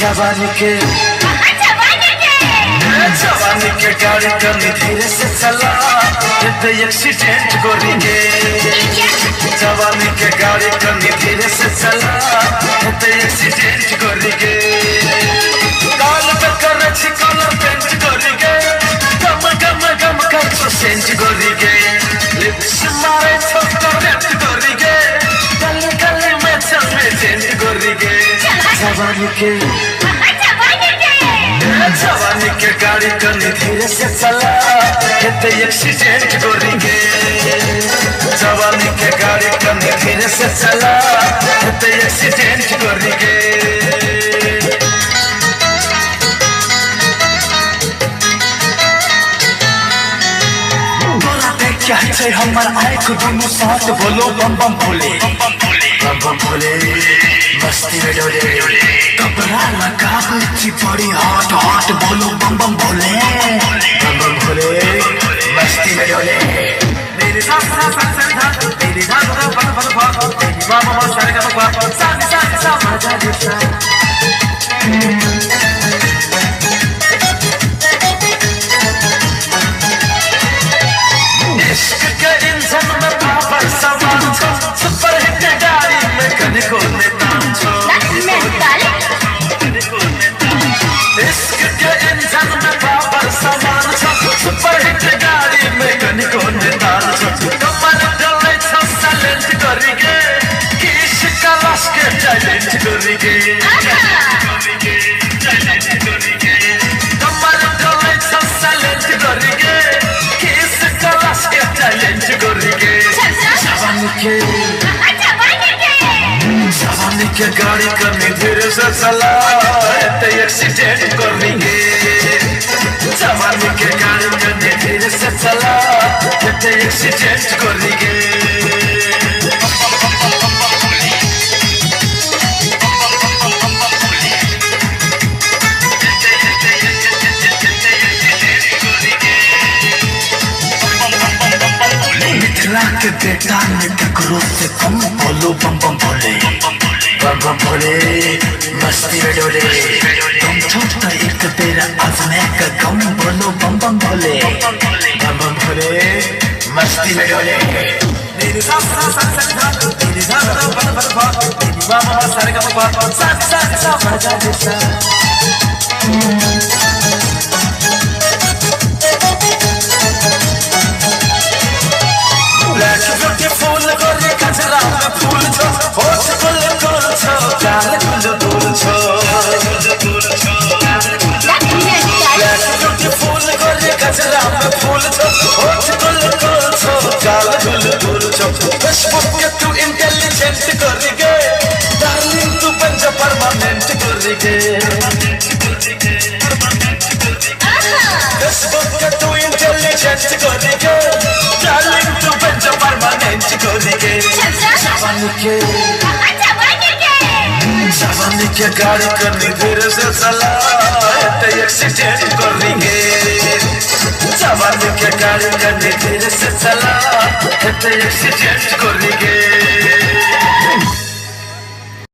जवानी के जवानी के गाड़ी कनी धीरे से चला ते एक्सीडेंट गोरी के। जवानी के गाड़ी कनी धीरे से चला ते एक्सीडेंट गोरी के। काल पे कर छी कलर पेंट गोरी के, गम गम गम कर छो सेंट गोरी के। लिप्स मारे छो करेंट गोरी के, गली गली में चल में जेंट गोरी के। जवानी के जवानी के गाड़ी कनी धीरे से चला ते एक्सीडेंट गोरी के। जवानी के गाड़ी कनी धीरे से चला ते एक्सीडेंट गोरी के। तोरा देख क्या छै हमर आँख दुनू साथ, बोलो बम बम भोले बम बम भोले मस्ती में डोले। कपड़ा लगाबै छी बड़ी हॉट हॉट, बोलो बम बम भोले बम बम भोले मस्ती में डोले। मेरे सा सा सा सा धा, मेरे धा धा प प प, मेरी मा मा सा रे ग प प, सा सा सा मा धा रे सा। इश्क के इंजन में पावर सवार छो, सुपर हिट गाड़ी में कनिको ने तान छो। इश्क के इंजन में पावर सवार छो, सुपर हिट गाड़ी में कनिको ने तान छो। कमर डोले छो साइलेंट करी के, किस कलाश के टैलेंट करी के। कमर डोले छो साइलेंट करी के, किस कलाश के टैलेंट करी के। जवानी के जवानी के गाड़ी कनी धीरे से चला ते एक्सीडेंट करी के। जवानी के गाड़ी कनी धीरे से चला ते एक्सीडेंट करी के। मिथिला के बेटा ने ककरो से कम, बोलो बम बम भोले बम बम भोले मस्ती में डोले। तुम छोटा एक तेरा आजमे का गम, बोलो बम बम भोले बम बम भोले मस्ती में डोले। मेरे सा सा सा सा धा, मेरे धा धा प प प, मेरी मा मा सा रे ग प प, सा सा सा मा धा रे सा। ब्लैक ब्यूटीफुल गोरी कजरा में फूल छो, होठ गुल गुल छो, गाल गुल गुल छो। ब्लैक ब्यूटीफुल गोरी कजरा में फूल छो, होठ गुल गुल छो, गाल गुल गुल छो। फेसबुक के तू इंटेलिजेंट गोरी गे, डार्लिंग तू बन जा परमानेंट गोरी गे। फेसबुक के तू इंटेलिजेंट गोरी गे, डार्लिंग तू बन जा परमानेंट गोरी गे। जवानी के जवानी के गाड़ी कनी धीरे से चला ते एक्सीडेंट करी के। जवानी के गाड़ी कनी धीरे से चला ते एक्सीडेंट करी के।